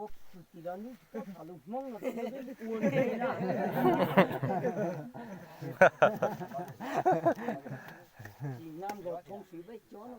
Tus tij laug neb tsis tau tham lus Hmoob no, tsis nyob nrog thoob siv peb cov no.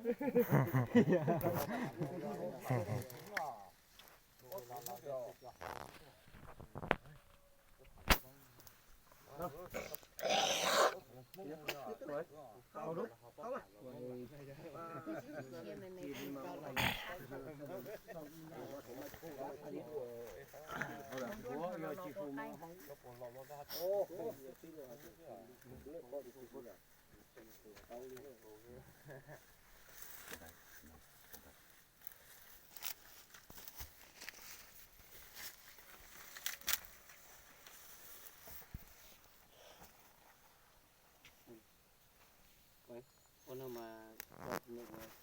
Ua no mas, ua no mas,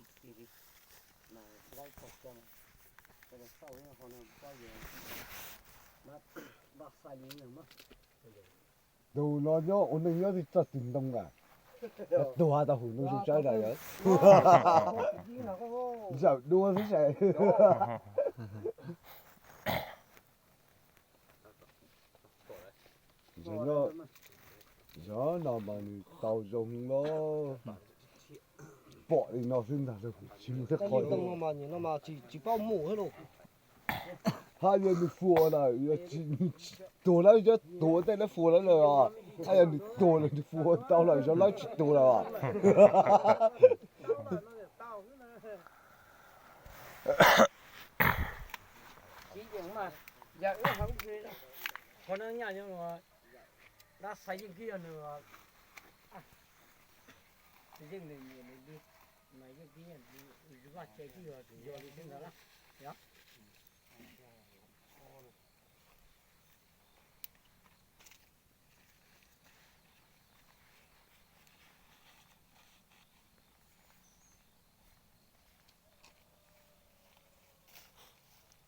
ib tig li, mas laib tau coj, coj los xauj ho no pab yus, mas npaj xais li no mas. Tus no nyob ua neej nyob twb txog twg ntoo lawm, tuag tau hauv ntoo zoo tsaib lawm yom. Zawm dua xwb ces. Zov no mas nws tau zoo los, pom li no xwb ntag, tsis muaj thiab qhov. Tsis paub mus thiab los. Hab yog nws fuas lawm, yog nws tuag lawm, yog tuag tej lawv fuas lawm lawm os. Hab yog nws tuag lawm nws fuas tau lawm, yog lawv tsis tuag lawm os. Qhov no nyaj dab xaiv yeej kib yog nws, yeej nws nyiam nws li, mas yeej kib yog vaj tse twb yog tus yog li xwb ntag lauj.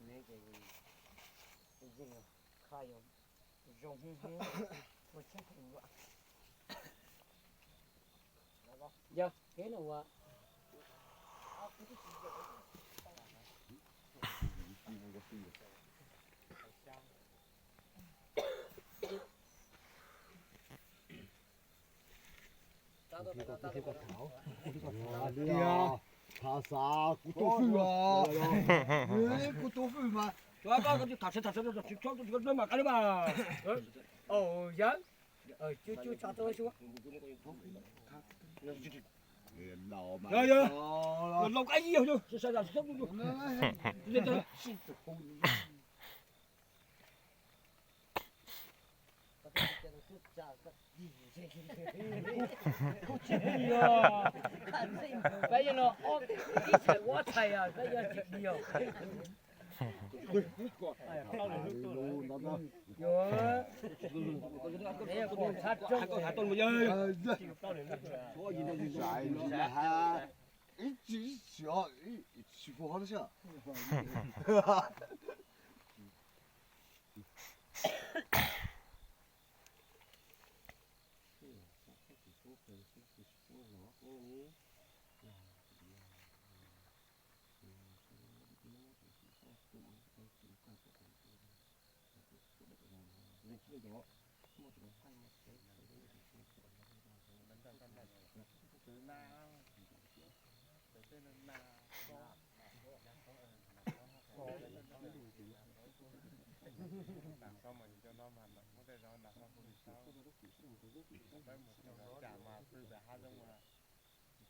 Neb ces yeej kha yog zoo hwv hwv ua tsheb ua, yog kev no ua. Tias, tham xav kuv tus fwj os. Kuv tus fwj mas. Tham tham tham tham tham mas qab mas. Yawg, cuj cuj tso rau xwb. Yawg, yawg, laus qab ib yawg, sai sai sai. Peb yog no ib txhais ua txhais, peb yog tsis dhia. Ib tsis tsis tsis fuas hov xwb.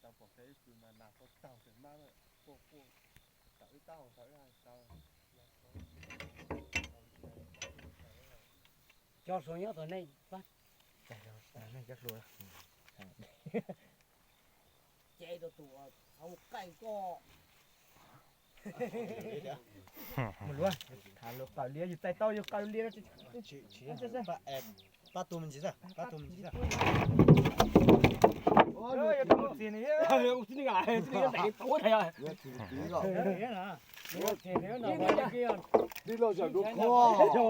Tau pom kev ib pw mas nas quaj taug ces mab quaj quaj tawm ib taub hau tau ib hais tau. Cov hluas nyob tom nej pab. Cov hluas ces rau tus hauv qaij koj. Mus luag, tham lus qawm liab, yus txais tau yus qawm liab. Pab tu me ntsis xwb, pab tu me ntsis xwb. Tib los zaum dua kho.